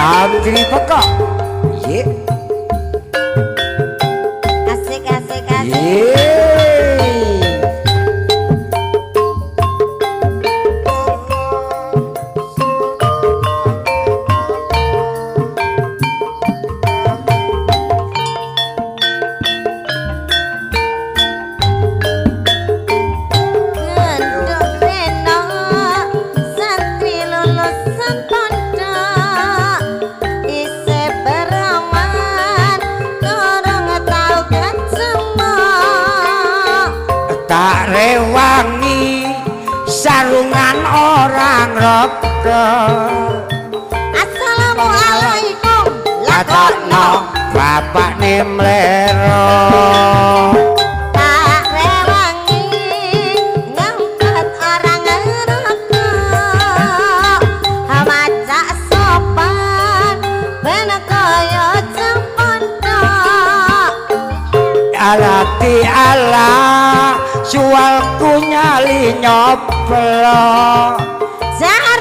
Santri pekok. Ye. Asik asik asik. Ye. Genduk reno santri lulusan pondok isih perawan durung tau kecemok. Tak rewangi sarungan orang rokok. Assalamualaikum Lakokno bapakne mlero. Tak rewangi ngempet orang ngerokok macak sopan ben kaya cempondok. Alati ala sualku nyali nyoplok. Jangan